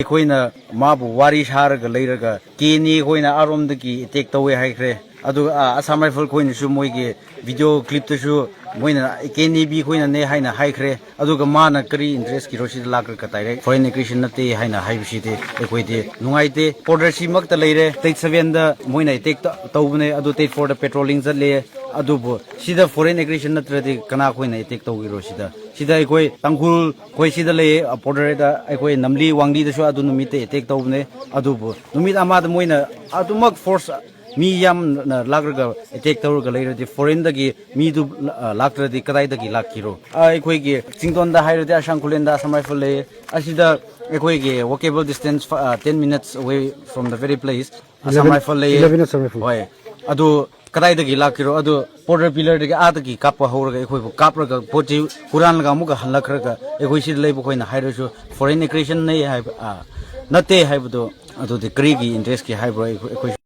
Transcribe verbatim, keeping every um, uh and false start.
ꯑꯩꯈꯣꯏꯅ ꯃꯥꯕꯨ ꯋꯥꯔꯤ ꯁꯥꯔꯒ ꯂꯩꯔꯒ ꯀꯦ ꯑꯦꯟ ꯑꯦ ꯈꯣꯏꯅ ꯑꯥꯔꯣꯝꯗꯒꯤ ꯑꯦꯇꯦꯛ ꯇꯧꯋꯦ ꯍꯥꯏꯈ꯭ꯔꯦ꯫ ꯑꯗꯨꯒ ꯑꯥ, ꯑꯁꯥꯝ ꯔꯥꯏꯐꯜ ꯈꯣꯏꯅꯁꯨ ꯃꯣꯏꯒꯤ ꯚꯤꯗꯤꯑꯣ ꯀ꯭ꯂꯤꯞꯇꯁꯨ ꯃꯣꯏꯅ ꯀꯦ ꯑꯦꯟ ꯑꯦ ꯕꯤ ꯈꯣꯏꯅꯅꯦ ꯍꯥꯏꯅ ꯍꯥꯏꯈ꯭ꯔꯦ꯫ ꯑꯗꯨꯒ ꯃꯥꯅ ꯀꯔꯤ ꯏꯟꯇꯔꯦꯁꯀꯤꯔꯣ ꯁꯤꯗ ꯂꯥꯛꯂꯒ ꯗꯥꯏꯔꯦꯛ ꯐꯣꯔꯦꯟ ꯑꯦꯒ꯭ꯔꯦꯁꯟ ꯅꯠꯇꯦ ꯍꯥꯏꯅ ꯍꯥꯏꯕꯁꯤꯗꯤ ꯑꯩꯈꯣꯏꯗꯤ ꯅꯨꯡꯉꯥꯏꯇꯦ꯫ ꯕꯣꯔꯗꯔꯁꯤ ꯃꯛꯇ ꯂꯩꯔꯦ, ꯁ꯭ꯇꯦꯠ ꯁꯚꯦꯟꯗ ꯃꯣꯏꯅ ꯑꯦꯇꯦꯛ ꯇꯧꯕꯅꯦ, ꯑꯗꯨ ꯁ꯭ꯇꯦꯠ ꯐꯣꯔꯗ ꯄꯦꯇ꯭ꯔꯣꯂꯤꯡ ꯆꯠꯂꯦ꯫ ꯑꯗꯨꯕꯨ ꯁꯤꯗ ꯐꯣꯔꯦꯟ ꯑꯦꯒ꯭ꯔꯦꯁꯟ ꯅꯠꯇ꯭ꯔꯗꯤ ꯀꯅꯥ ꯈꯣꯏꯅ ꯑꯦꯇꯦꯛ ꯇꯧꯒꯦꯔꯣ ꯁꯤꯗ? ꯁꯤꯗ ꯑꯩꯈꯣꯏ ꯇꯥꯡꯈꯨꯜ ꯈꯣꯏ ꯁꯤꯗ ꯂꯩꯌꯦ, ꯕꯣꯔꯗꯔꯗ ꯑꯩꯈꯣꯏ ꯅꯝꯂꯤ ꯋꯥꯡꯂꯤꯗꯁꯨ ꯑꯗꯨ ꯅꯨꯃꯤꯠꯇ ꯑꯦꯇꯦꯛ ꯇꯧꯕꯅꯦ꯫ ꯑꯗꯨꯕꯨ ꯅꯨꯃꯤꯠ ꯑꯃꯗ ꯃꯣꯏꯅ ꯑꯗꯨꯃꯛ ꯐꯣꯔꯁ ꯃꯤ ꯌꯥꯝꯅ ꯂꯥꯛꯂꯒ ꯑꯦꯇꯦꯛ ꯇꯧꯔꯒ ꯂꯩꯔꯗꯤ ꯐꯣꯔꯦꯟꯗꯒꯤ ꯃꯤꯗꯨ, ꯑ, ꯂꯥꯛꯇ꯭ꯔꯗꯤ ꯀꯗꯥꯏꯗꯒꯤ ꯂꯥꯛꯈꯤꯔꯣ? ꯑ, ꯑꯩꯈꯣꯏꯒꯤ ꯆꯤꯡꯗꯣꯟꯗ ꯍꯥꯏꯔꯗꯤ ꯑꯁꯥꯡ ꯈꯨꯂꯦꯟꯗ ꯑꯁꯥꯝ ꯔꯥꯏꯐꯜ ꯂꯩꯌꯦ꯫ ꯑꯁꯤꯗ ꯑꯩꯈꯣꯏꯒꯤ walkable distance, ꯑ, ten minutes away from the very place Assam rifle ꯂꯩꯌꯦ꯫ Eleven Assam Rifle. ꯍꯣꯏ꯫ ꯑꯗꯨ ꯀꯗꯥꯏꯗꯒꯤ ꯂꯥꯛꯈꯤꯔꯣ? ꯑꯗꯨ ꯕꯣꯔꯗꯔ ꯄꯤꯂꯔꯗꯒꯤ ꯑꯥꯗꯒꯤ ꯀꯥꯞꯄ ꯍꯧꯔꯒ ꯑꯩꯈꯣꯏꯕꯨ ꯀꯥꯞꯂꯒ ꯄꯣꯠ ꯆꯩ ꯍꯨꯔꯥꯟꯂꯒ ꯑꯃꯨꯛꯀ ꯍꯜꯂꯛꯈ꯭ꯔꯒ ꯑꯩꯈꯣꯏ ꯁꯤꯗ ꯂꯩꯕ ꯈꯣꯏꯅ ꯍꯥꯏꯔꯁꯨ ꯐꯣꯔꯦꯟ ꯑꯦꯒ꯭ꯔꯦꯁꯟꯅꯦ ꯍꯥꯏꯕ, ꯑ, ꯅꯠꯇꯦ ꯍꯥꯏꯕꯗꯣ ꯑꯗꯨꯗꯤ ꯀꯔꯤꯒꯤ ꯏꯟꯇꯔꯦꯁꯀꯤ ꯍꯥꯏꯕ꯭ꯔꯣ? ꯑꯩꯈꯣꯏ, ꯑꯩꯈꯣꯏ